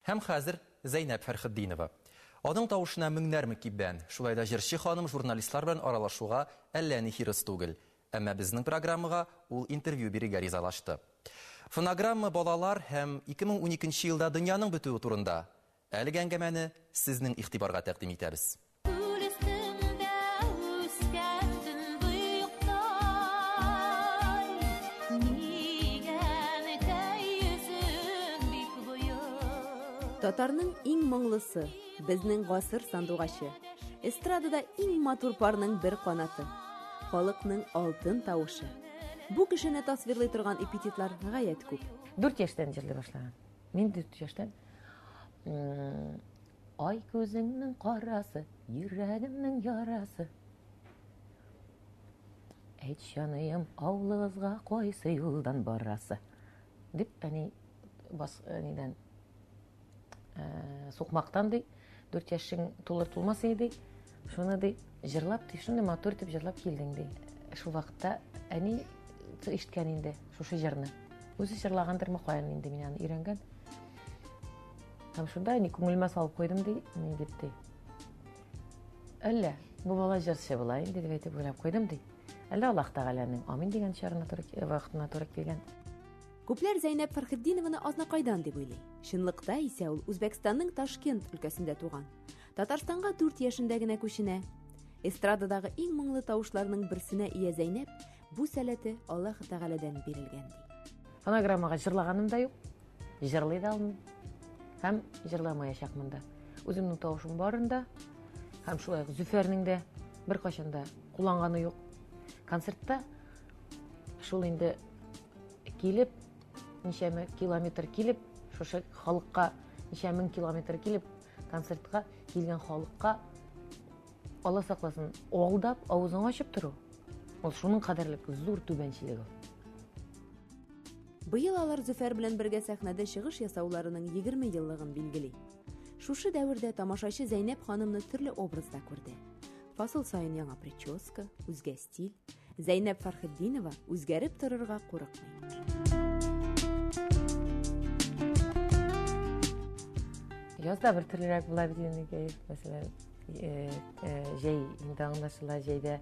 Һәм хәзер Зәйнәб Фәрхетдинова. Аның тавышына меңнәр мөкиббән. Шулай да җырчы ханым журналистлар белән аралашуга әллә ни хирыс түгел. Әмма безнең программага ул интервью бирергә ризалашты. Фонограмма балалар һәм 2012 нче елда дөньяның бетүе турында. Әлеге әңгәмәне сезнең игътибарга тәкъдим итәбез. Күл өстендә үскән төнбоектай, Нигә әнкәй йөзең бик боек? Татарның иң моңлысы, безнең гасыр сандугачы. Эстрадада иң матур парның бер канаты. Халыкның алтын тавышы. Бу кешене тасвирлый торган эпитетлар гаять күп. Дүрт яшьтән җырлый башлаган. Мин дүрт яшьтән Ай күзеңнең карасы, йөрәгемнең ярасы. Әйт, җаныем, авылыгызга кайсы юлдан барасы? Дип, әни бас нидән э, сукмактан ди, дүрт яшең тулыр тулмас иде ди. Шуны ди, җырлап ди, шундый матур итеп җырлап килдең ди. Шул вакытта әни ишеткән инде шушы җырны. Үзе җырлагандырмы, каян инде мин аны өйрәнгән. Һәм шунда әни күңелемә салып куйдым ди, ни дип ди. Әллә бу бала җырчы була инде дип әйтеп уйлап куйдым ди. Әллә Аллаһ Тәгаләнең амин дигән чорына туры вакытына туры килгән. Күпләр Зәйнәб Фәрхетдинованы Азнакайдан дип уйлый. Чынлыкта исә ул Үзбәкстанның Ташкент өлкәсендә туган. Татарстанга 4 яшендә генә күченә. Эстрададагы иң моңлы тавышларның берсенә ия Зәйнәб бу сәләте Аллаһ Тәгаләдән бирелгән ди. Фонограммага җырлаганым да юк. Җырлый да алмыйм. Һәм җырламаячакмын да. Үземнең тавышым барында һәм шулай ук Зөфәрнең дә беркайчан да кулланганы юк. Концертта шул инде килеп, ничәмә километр килеп, шушы халыкка ничә мең километр килеп, концертка килгән халыкка Алла сакласын, алдап, авызың ачып тору, ул шуның кадәрлек зур түбәнчелек ул. Быел алар Зөфәр белән бергә сәхнәдә чыгыш ясауларының 20 еллыгын билгели. Шушы дәвердә тамашачы Зәйнәб ханымны төрле образда күрде. Фасыл саен яңа прическа, үзгә стиль. Зәйнәб Фәрхетдинова үзгәреп торырга курыкмый. Язда бер төрлерәк була бит инде кәеф, мәсәлән, э, э, җәй инде аңлашыла, җәйдә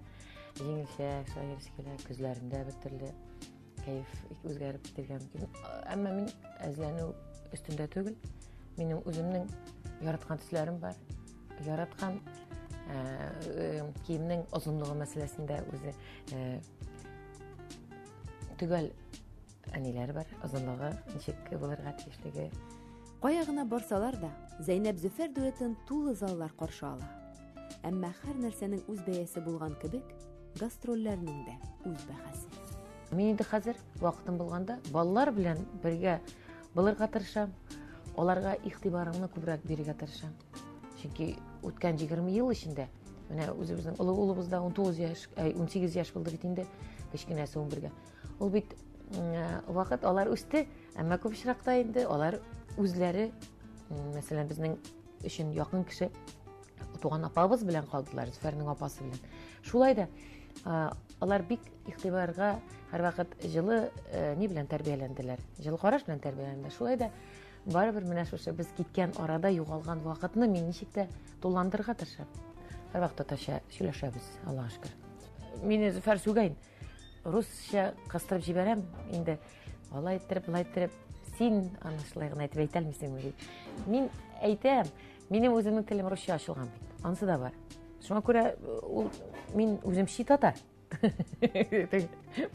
җиңелчә шулай йөресе килә, көзләрендә бер төрле. Кәеф үзгәреп китәргә мөмкин. Әмма мин әзләнү өстендә түгел. Минем үземнең яраткан төсләрем бар. Яраткан э, э, киемнең озынлыгы мәсьәләсендә үзе э, төгәл әниләр бар, озынлыгы ничек булырга тиешлеге. Кая гына барсалар да, Зәйнәб Зөфәр дуэтын тулы заллар каршы ала. Әмма һәр нәрсәнең үз бәясе булган кебек, Гастрольләрнең дә үз бәһасе. Мин инде хәзер вакытым булганда балалар белән бергә булырга тырышам. Аларга игътибарымны күбрәк бирергә тырышам. Чөнки үткән 20 ел эчендә менә үзебезнең олы улыбыз да 19 яшь, әй, 18 яшь булды бит инде, кечкенәсе 11-гә. Ул бит вакыт алар үсте, әмма күп очракта инде алар үзләре, мәсәлән, безнең өчен якын кеше туган апабыз белән калдылар, Зөфәрнең апасы белән. Шулай да алар бик игътибарга һәрвакыт җылы э, ни белән тәрбияләнделәр, җылы караш белән тәрбияләнделәр. Шулай да барыбер менә шушы без киткән арада югалган вакытны мин ничек тә тулыландырырга тырышам. Һәрвакыт татарча сөйләшәбез, Аллага шөкер. Мине Зөфәр сүгәйн, русча кыстырып җибәрәм инде. Алай иттереп, былай иттереп, син аны шулай гына итеп әйтә алмыйсыңмы ди. Мин әйтәм, Минем үземнең телем русча ачылган бит. Анысы да бар. Шуңа күрә э, ул мин үзем чи татар.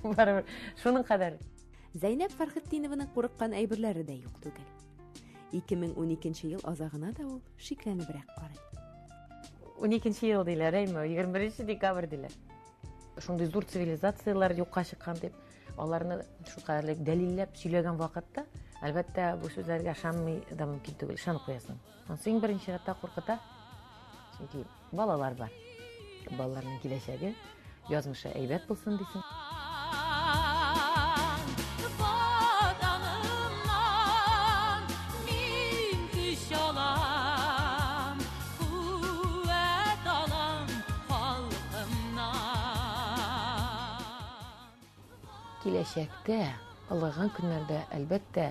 Барыбер шуның кадәр. Зәйнәб Фәрхетдинованың курыккан әйберләре дә юк түгел. 2012 ел азагына да ул шикләнебрәк карый. 12 ел диләр, әйме, 21 декабрь диләр. Шундый зур цивилизацияләр юкка чыккан дип, аларны шулкадәрлек дәлилләп сөйләгән вакытта, әлбәттә, бу сүзләргә ышанмый да мөмкин түгел, ышанып куясың. Анысы иң беренче чиратта куркыта, чөнки балалар бар. Балаларның киләчәге, язмышы әйбәт булсын дисең. Киләчәктә, олыгайган көннәрдә, әлбәттә,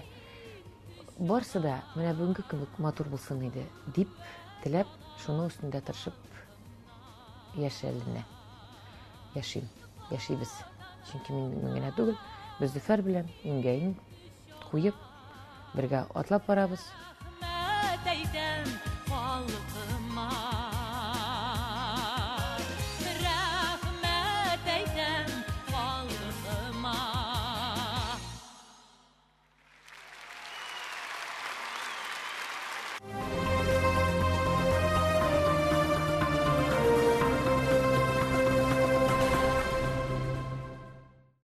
Барсы да менә бүгенге кебек матур булсын иде, дип теләп, шуның өстендә тырышып яшәленә. Яшим, яшибез. Чөнки мин, мин генә түгел, без Зөфәр белән иңгә-иң куеп, бергә атлап барабыз.